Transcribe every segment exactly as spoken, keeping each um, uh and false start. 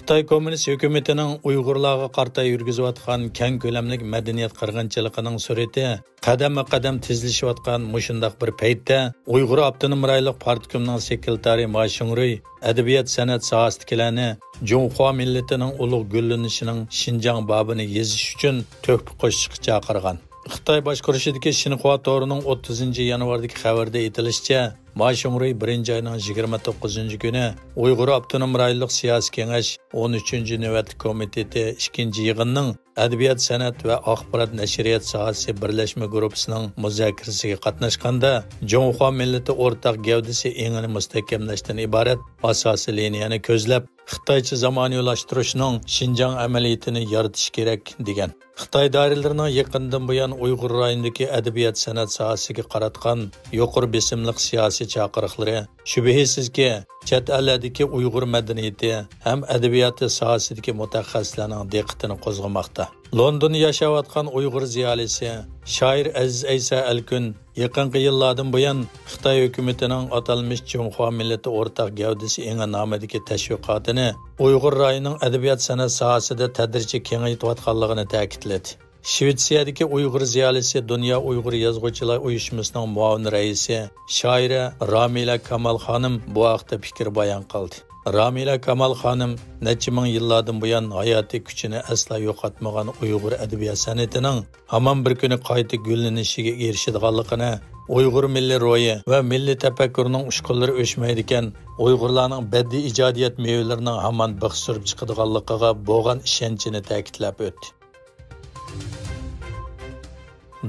خىتاي كوممۇنىست ھۆكۈمىتىنىڭ ئۇيغۇرلارغا قارىتا يۈرگۈزۈۋاتقان كەڭ كۆلەملىك مەدەنىيەت قىرغىنچىلىقىنىڭ سۈرئىتى قەدەممۇ قەدەم تېزلىشىۋاتقان مۇشۇنداق بىر پەيتتە، ئۇيغۇر ئاپتونوم رايونلۇق پارتكومنىڭ سېكرېتارى ما شۇڭرۇي ئەدەبىيات-سەنئەت ساھەسىدىكىلەرنى جۇڭخۇا مىللىتىنىڭ ئۇلۇغ گۈللىنىشىنىڭ شىنجاڭ بابىنى يېزىش ئۈچۈن تۆھپە قوشۇشقا چاقىرغان. خىتاي باشقۇرۇشىدىكى شىنخۇا تورىنىڭ ئوتتۇزىنچى يانۋاردىكى خەۋىرىدە ئېيتىلىشىچە، ما شۇڭرۇي بىرىنچى ئاينىڭ يىگىرمە توققۇزىنچى كۈنى ئۇيغۇر ئاپتونوم رايونلۇق سىياسىي كېڭەش ئون ئۈچىنچى نۆۋەتلىك كومىتېتى ئىككىنچى يىغىنىنىڭ ئەدەبىيات-سەنئەت ۋە ئاخبارات نەشرىيات ساھەسى بىرلەشمە گۇرۇپپىسىنىڭ مۇزاكىرىسىگە قاتناشقاندا، جۇڭخۇا مىللىتى ئورتاق گەۋدىسى ئېڭىنى مۇستەھكەملەشتىن ئىبارەت ئاساسىي لىنىيەنى كۆزلەپ، خىتايچە زامانىۋىلاشتۇرۇشنىڭ شىنجاڭ ئەمەلىيىتىنى يارىتىش كېرەك، دېگەن. خىتاي دائىرىلىرىنىڭ يېقىندىن بۇيان ئۇيغۇر رايونىدىكى ئەدەبىيات-سەنئەت ساھەسىگە قاراتقان يۇقىرى بېسىملىق سىياسىي چاقىرىقلىرى، شۈبھىسىزكى، چەت ئەللەردىكى ئۇيغۇر مەدەنىيىتى ھەم ئەدەبىياتى ساھەسىدىكى مۇتەخەسسىسلەرنىڭ دىققىتىنى قوزغىماقتا. لوندوندا ياشاۋاتقان ئۇيغۇر زىيالىيسى، شائىر ئەزىز ئەيسا ئەلكۈن يېقىنقى يىللاردىن بۇيان خىتاي ھۆكۈمىتىنىڭ ئاتالمىش جۇڭخۇا مىللىتى ئورتاق گەۋدىسى ئېڭى نامىدىكى تەشۋىقاتىنى ئۇيغۇر رايونىنىڭ ئەدەبىيات-سەنئەت ساھەسىدە تەدرىجىي كېڭەيتىۋاتقانلىقىنى تەكىتلىدى. شىۋېتسىيەدىكى ئۇيغۇر زىيالىيسى، دۇنيا ئۇيغۇر يازغۇچىلار ئۇيۇشمىسىنىڭ مۇئاۋىن رەئىسى، شائىرە رامىلە كامال خانىم بۇ ھەقتە پىكىر بايان قىلدى. رامىلە كامال خانىم نەچچە مىڭ يىللاردىن بۇيان ھاياتىي كۈچىنى ئەسلا يوقاتمىغان ئۇيغۇر ئەدەبىيات سەنئىتىنىڭ ھامان بىر كۈنى قايتا گۈللىنىشىگە ئېرىشىدىغانلىقىنى، ئۇيغۇر مىللىي روھى ۋە مىللىي تەپەككۇرىنىڭ ئۇچقۇنلىرى ئۆچمەيدىكەن، ئۇيغۇرلارنىڭ بەدىئىي ئىجادىيەت مېۋىلىرىنىڭ ھامان بىخ سۈرۈپ چىقىدىغانلىقىغا بولغان ئىشەنچىنى تەكىتلەپ ئۆتتى.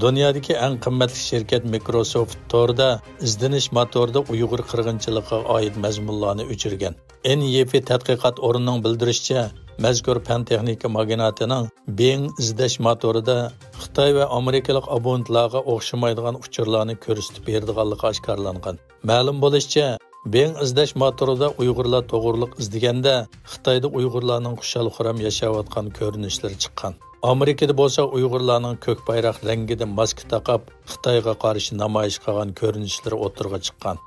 دۇنيادىكى ئەڭ قىممەتلىك شىركەت مىكروسوفت توردا ئىزدىنىش موتورىدا ئۇيغۇر قىرغىنچىلىقىغا ئائىت مەزمۇنلارنى ئۆچۈرگەن. ئېن يىفى تەتقىقات ئورنىنىڭ بىلدۈرۈشىچە، مەزكۇر پەن-تېخنىكا ماگناتىنىڭ بىڭ ئىزدەش موتورىدا خىتاي ۋە ئامېرىكىلىق ئابونېنتلارغا ئوخشىمايدىغان ئۇچۇرلارنى كۆرسىتىپ بېرىدىغانلىقى ئاشكارىلانغان. مەلۇم بولۇشىچە، بىڭ ئىزدەش موتورىدا ئۇيغۇرلار توغرۇلۇق ئىزدىگەندە، خىتايدا ئۇيغۇرلارنىڭ خۇشال-خۇرام ياشاۋاتقان كۆرۈنۈشلىرى چىققان. ئامېرىكىدا بولسا ئۇيغۇرلارنىڭ كۆك بايراق رەڭگىدە ماسكا تاقاپ، خىتايغا قارشى نامايىش قىلغان كۆرۈنۈشلىرى ئوتتۇرىغا چىققان.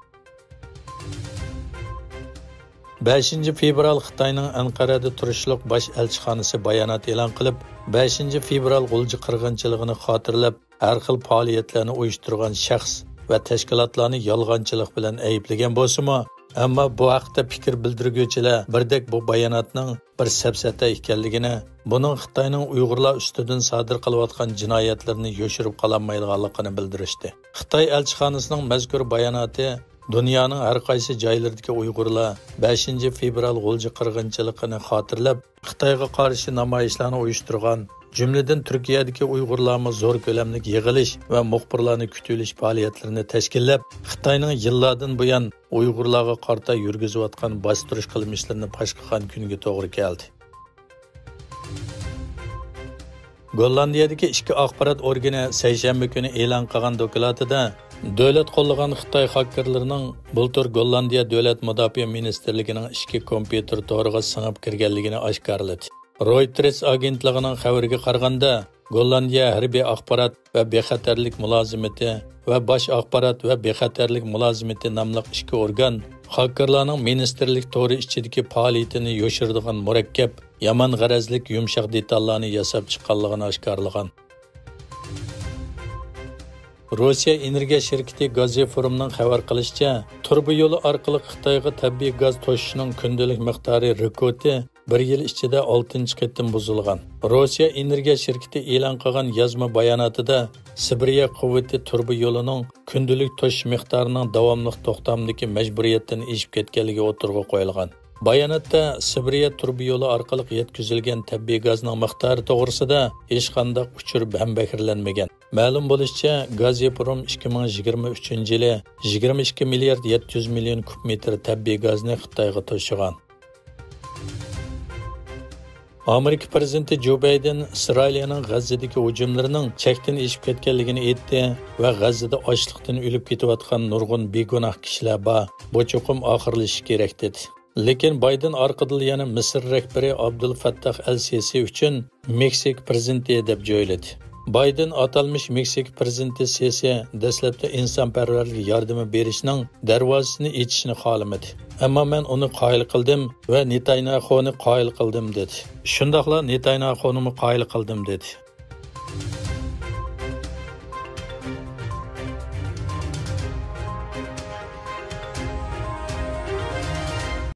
بەشىنچى فېۋرال خىتاينىڭ ئەنقەرەدە تۇرۇشلۇق باش ئەلچىخانىسى بايانات ئېلان قىلىپ، بەشىنچى فېۋرال غۇلجا قىرغىنچىلىقىنى خاتىرىلەپ، ھەر خىل پائالىيەتلەرنى ئۇيۇشتۇرغان شەخس ۋە تەشكىلاتلارنى يالغانچىلىق بىلەن ئەيىبلىگەن بولسىمۇ، ئەمما بۇ ھەقتە پىكىر بىلدۈرگۈچىلەر بىردەك بۇ باياناتنىڭ بىر سەپسەتە ئىكەنلىكىنى، بۇنىڭ خىتاينىڭ ئۇيغۇرلار ئۈستىدىن سادىر قىلىۋاتقان جىنايەتلىرىنى يوشۇرۇپ قالالمايدىغانلىقىنى بىلدۈرۈشتى. خىتاي ئەلچىخانىسىنىڭ مەزكۇر باياناتى دۇنيانىڭ ھەر قايسى جايلىرىدىكى ئۇيغۇرلار بەشىنچى فېۋرال غۇلجا قىرغىنچىلىقىنى خاتىرىلەپ، خىتايغا قارشى نامايىشلارنى ئۇيۇشتۇرغان، جۈملىدىن تۈركىيەدىكى ئۇيغۇرلارمۇ زور كۆلەملىك يىغىلىش ۋە مۇخبىرلارنى كۈتۈۋېلىش پائالىيەتلىرىنى تەشكىللەپ، خىتاينىڭ يىللاردىن بۇيان ئۇيغۇرلارغا قارىتا يۈرگۈزۈۋاتقان باستۇرۇش قىلمىشلىرىنى پاش قىلغان كۈنگە توغرا كەلدى. گوللاندىيەدىكى ئىككى ئاخبارات ئورگىنى سەيشەنبە كۈنى ئېلان قىلغان دوكلاتىدا، دۆلەت قوللىغان خىتاي خاككېرلىرىنىڭ بۇلتۇر گوللاندىيە دۆلەت مۇداپىئە مىنىستىرلىكىنىڭ ئىچكى كومپيۇتېر تورىغا سىڭىپ كىرگەنلىكىنى ئاشكارىلىدى. رويتېرس ئاگېنتلىقىنىڭ خەۋىرىگە قارىغاندا، گوللاندىيە ھەربىي ئاخبارات ۋە بىخەتەرلىك مۇلازىمىتى ۋە باش ئاخبارات ۋە بىخەتەرلىك مۇلازىمىتى ناملىق ئىككى ئورگان خاككېرلارنىڭ مىنىستىرلىك تورى ئىچىدىكى پائالىيىتىنى يوشۇرىدىغان مۇرەككەپ، يامان غەرەزلىك يۇمشاق دېتاللارنى ياساپ چىققانلىقىنى ئاشكارىلىغان. روسىيە ئېنېرگىيە شىركىتى گازپرومنىڭ خەۋەر قىلىشىچە، تۇرۇبا يولى ئارقىلىق خىتايغا تەبىئىي گاز توشۇشنىڭ كۈندىلىك مىقدارى رېكورتى بىر يىل ئىچىدە ئالتىنچى قېتىم بۇزۇلغان. روسىيە ئېنېرگىيە شىركىتى ئېلان قىلغان يازما باياناتىدا، سىبىرىيە قۇۋۋىتى تۇرۇبا يولىنىڭ كۈندىلىك توشۇش مىقدارىنىڭ داۋاملىق توختامدىكى مەجبۇرىيەتتىن ئېشىپ كەتكەنلىكى ئوتتۇرىغا قويۇلغان. باياناتتا سىبىرىيە تۇرۇبا يولى ئارقىلىق يەتكۈزۈلگەن تەبىئىي گازنىڭ مىقدارى توغرىسىدا ھېچقانداق ئۇچۇر ھەمبەھىرلەنمىگەن. مەلۇم بولۇشىچە، گازپروم ئىككى مىڭ يىگىرمە ئۈچىنچى يىلى يىگىرمە ئىككى مىليارد يەتتە يۈز مىليون كۇب مېتىر تەبىئىي گازنى خىتايغا توشۇغان. ئامېرىكا پىرېزىدېنتى جو بايدېن ئىسرائىلىيەنىڭ غەززىدىكى ھۇجۇملىرىنىڭ چەكتىن ئېشىپ كەتكەنلىكىنى ئېيتتى ۋە غەززىدە ئاچلىقتىن ئۆلۈپ كېتىۋاتقان نۇرغۇن بىگۇناھ كىشىلەر بار، بۇ چوقۇم ئاخىرلىشىشى كېرەك، دېدى. لېكىن بايدېن ئارقىدىن يەنە مىسىر رەھبىرى ئابدۇل فەتتاھ ئەل سىسى ئۈچۈن مېكسىكا پىرېزىدېنتى دەپ جۆيلىدى. بايدېن ئاتالمىش مېكسىكا پىرېزىدېنتى سىسى دەسلەپتە ئىنسانپەرۋەرلىك ياردىمى بېرىشنىڭ دەرۋازىسىنى ئېچىشنى خالىمىدى. ئەمما مەن ئۇنى قايىل قىلدىم ۋە نېتانياخۇنى قايىل قىلدىم، دېدى. شۇنداقلا نېتانياخۇنىمۇ قايىل قىلدىم، دېدى.